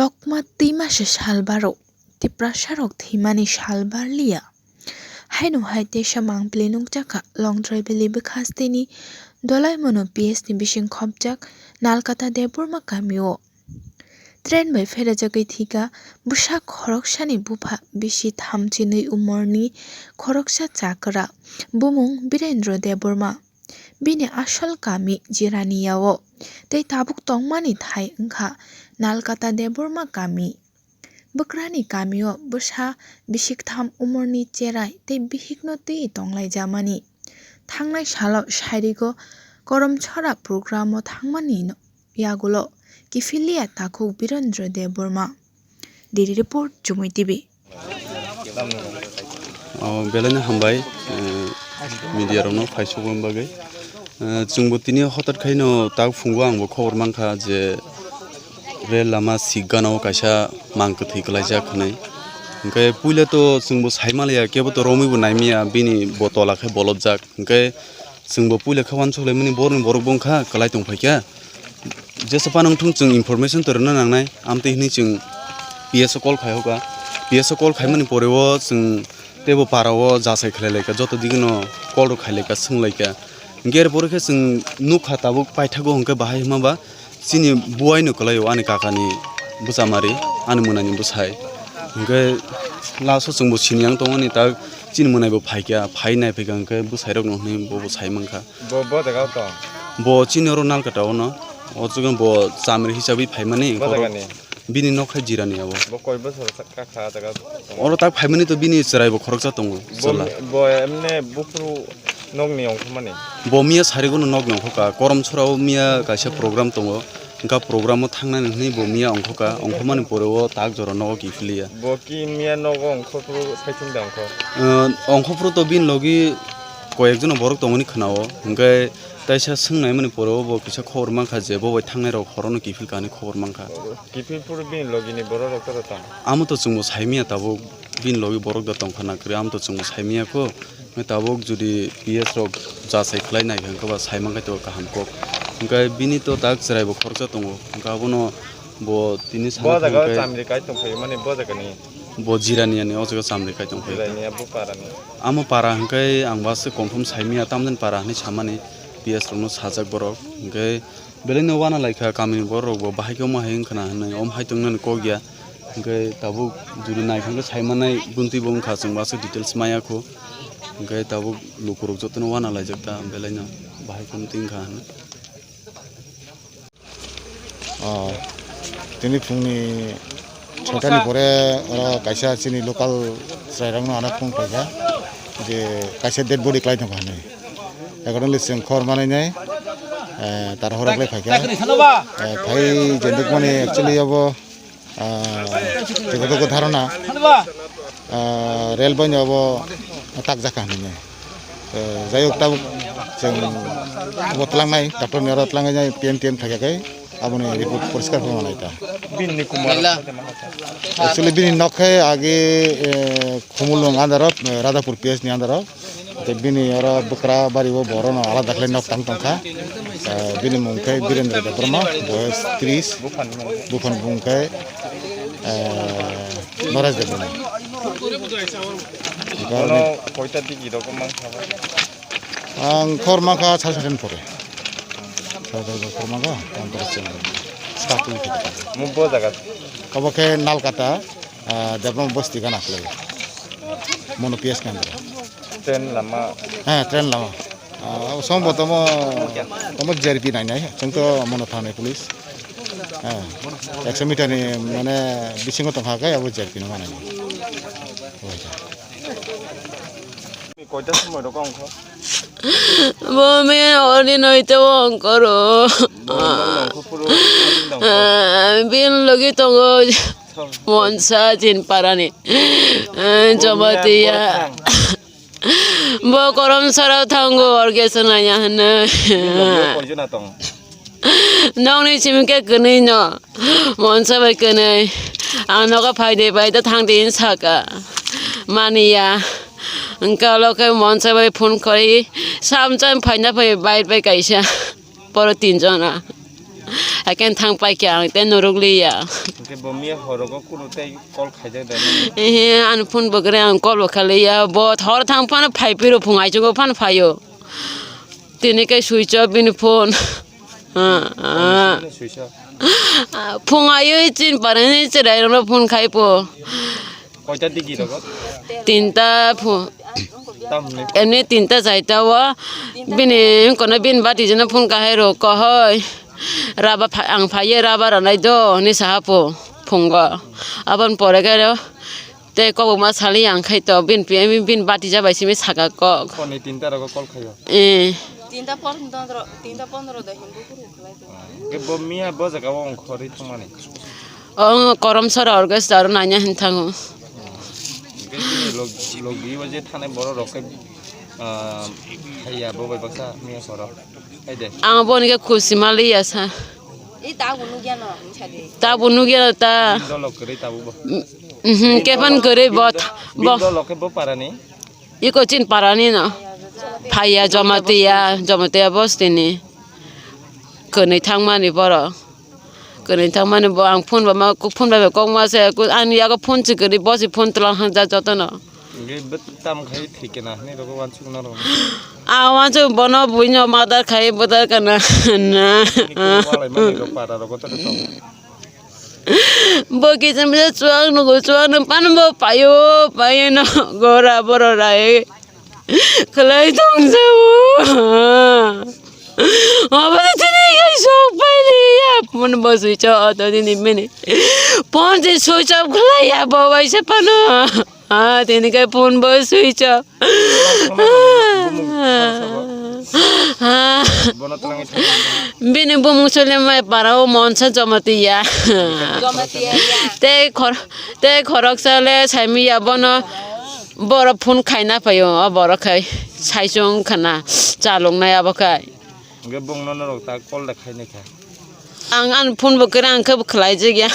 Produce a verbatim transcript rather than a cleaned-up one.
Tokma twima se sal baro, Tiprasarok thwimani sal barliya. Haino hai teisa mangpili nukjakha Longtrai Valley bwkhasteni Dolaimono P S ni bising khopjak Nalkata Debbarma kamio. Train bai pherajagwi thwikha bwsa khoroksani bupha bisi thamchinwi umorni khoroksa chakra, bumung Birendra Debbarma. Bini asol kami Jiraniya-o tei tabuk tongmani thai wngkha Nalkata Debbarma kami. Bwkrani kamio bwsa bisiktham umorni cherai tei bihikno twiwi tonglaijamani. Thangnai salo Sairigo Koromchora programo thangmani yagulo kiphilliya takhuk Birendra Debbarma. Daily Report, Chumui T V. O, belai no hambai, eh, media rokno phai sogwi bagwi. Eh, chwngbo tini hotat khaino tak phungo angbo khobor mankha je rel lama sikgano kaisa mang kwthwi kwlaijak hwnwi. Hwnkhe puila to chwngbo saimanliya, kebo to romwibo naimaya, bini bo tola khe bolobjak. Hwnkhe chwngbo puila khe uansuk laimani, borokni borok bo wngkha kwlai tongphaikha. Jesa phano wngthung, chwng information to rwna nangnai, amtwi hwnwi chwng P S o call khai hoka. P S o call khaimani pore o chwng teibo para o jachai khlai laikha, joto digino call rok khai laikha, swng laikha. Hwnkhe er pore khe chwng nukha tabuk paithago hwnkhe bahai hwnba ba chini buai no kwlai o ani kaka ni bwchamari, ani mwnai ni bwsai. Hwnkhe last o chwngbo sini yang tongmani tak chini mwnai bo phaikha, phai nai phaikha hwnkhe bwsai rok no hwnwi bo bo sai mankha. Bo, bo jaga o tong? Bo chini oro Nalkata o no. O jaga bo chamri hisabwi phaimani. Bo jaga ni? Bini nok hai Jirani abo. Bo koi bosor sa-, ka kha jaga tong? Oro tak phaimani to bini chwrai bo khoroksa tongo, bo chwla. Bo emne buphuru nok ni ongkhormani? Bo miya sarigo no nok ni ongkhorka. Koromchora o miya kaisa program tongo. Hwnkha program o thangnani hwnwi bo miya ongkhoka. Ongkhormani pore o tak jora nogo kiphiliya. Bo ki miya nogo ongkhorphuru saichung da ongkho? Eh, ongkhorphuru to bini logi koyekjono borok tongmani khwnao, hwnkhe taisa swngnaimani pore o bo kisa khobor mankha je bo bai thangnai rok horono kiphilka hinwi khobor mankha. Kiphilphuru bini logini borok rok tora tong? Amo to chwngbo saimanya tabuk, bini logi borok da tongkha na kwrwi, amo to chwngbo saimanya kho. Hwnkhe tabuk jodi P S rok jachai khlai nai hwnkhe ba saimankhe to kaham kok. Hwnkhe bini to tak chwraibo khoroksa tongo, hwnkhe abono bo tini sana bo jaga thangkhe chamri kai tongphaio mani bo jaga ni? Bo Jirani ani o jaga chamri kai tongphaio. Jirani abo para ni. Amo para hwnkhe ang bo aswk confirm saimanya, tamjani para hinwi samani P S rokno sajak borok. Hwnkhe belai no uana laikha kamini borok rok bo, bahai khe omo hai wngkhana hinwi, omo hai tongnani kok ya. Hwnkhe tabuk jodi naikha hwnkhe saimanai buntwi bo wngkha, chwng bo aswk details maya kho. Hwnkhe tabuk lukurok jotono uana laijak ta, belai no bahai khe wngtwi wngkha hinwi. Oh, tini phungni soitani pore oro kaisa chini local chwrairokno ano phone khlaikha je kaisa dead body kwlai tongo hinwi. Accordingly, chwng khobor manwi nai, eh, tarhorok le phaikha. Eh, phai je nukmani actually abo, ah, joto joto dharona, ah, railway ni abo takjakha hinwi. Eh, jai hok, tabuk chwng bo tlangnai, doctor ni oro tlangnai, P M T M thakya khe aboni report poriskar khe manai ta. Bini kumar. Actually, bini nok khe age, eh, Khumulwng under o, eh, Radhapur P S ni under o. Tei bini oro bwkra bari o borok no alada khlai nok tang tongkha. Eh, bini mung khe Birendra Debbarma, boyos tris, buphani mung khe, eh, Noresh Debbarma. Bono koita digi rok mang kha ba? Ang khor mankha sari sari ni pore. Sari sari ni khor mankha, ang pore cheng. Start twi khe. Mo bo jaga? Obo khe Nalkata, ah, Debbarma bosti gana khlai. Mono P S Kendra. Train lama? He, train lama. Ah, sombo tomo, tomo J R P nai nai, chwng to mono thangnai police. He, ekso meter ni mane bisingo tongkha khe abo J R P no manai. Koita somoi rok ongkho? Bo me ori noite ongkoro. Bo nokno ongkho phuru, nokno ongkho. Ah, bin logi tongo. Monsa chin parani. Eh, bo Jamatia. Miya borok thang. Bo Koromsara thango orge sanaya hano. Bini logi o koijona tong? Nokni simi khe kwnwi no. Monsa bai kwnwi. Ang nogo phaide bai da thang din saka. Maniya. Hwnkhe olo khe Monsa bai phone khori. Samcham phaina phai bai bai kaisa. Poro tinjona. Aken thang pai khe ang tei norok liya. Hwnkhe bo miya horogo kunu tei call khaijak da nini? Ehe, ani phone bo kwrwi ang call bo kha liya. Bo hor thang phano phai phiro phung aichugo phano phaio. Tini khe switch off bini phone. Ah, ah. Switch off. Ah, phung aiwi chin parani cherai rokno phone khai po. Koita digi rogo? Tinta phu-, Tamni? Emni tinta chaita o. Bini kono bini bati jana phone kahai ro kohoi. Raba pha-, ang phaiye raba ranai do ni saha po phungo. Abon pore khe ro. Te kok ma sali ang khai to bin pi, bin bati jabai simi saka kok. Koni tinta rogo call khaio? Eh. Tinta pondro, tinta pondro da hindu kuru khlai. Ke bo miya bo jaga o ongkhorwi thangmani? O Koromsora orchestra aro nanya hin thango. Hwnkhe bini log-, logi o je thanai borok rok khe, ah, haiya bo bai baksa miya soro. Hai de. Ang boni khe khusi maliya sa. Tabuk nugya ta. Bini dolok kwrwi tabuk bo. Mhm, kepan kwrwi bo. Bini dolok khe bo parani? Iko chin parani no. Phaiya Jamatia, Jamatia bostini. Kwnwi thangmani borok. Kwnwi thangmani bo ang phone ba ma, phone bai kok ma se, ani yago phone se kwrwi bosi phone twlang hanja jotono. Hwnkhe bo tam khai thikena hinwi rogo wansuk norok. A wansuk bono buino murder khai bodar kana na. Walai mani rok para rogo to to. Bo kisa misa chuak nugo, chuak no pan bo payo, payo no gora boro rai. Khlai tong jao. Obo tini kai sok pai liya. Phone bo switch off auto tini mini. Phone je switch off khlai ya bo bai se pano. Ah, tini kai phone bo switch off. Bono twlangwi thangmani. Bini bumung sole mai para o monsa Jamatia. Jamatia ya. Tei khor-, tei khoroksa le saimiya bono boro phone khaina phaio, o boro khai saisung khana chaloknai abo khai. Hwnkhe bongno norok ta call da khainai kha. Ang ani phone bo kwrwi ang khe bo khlai jak ya.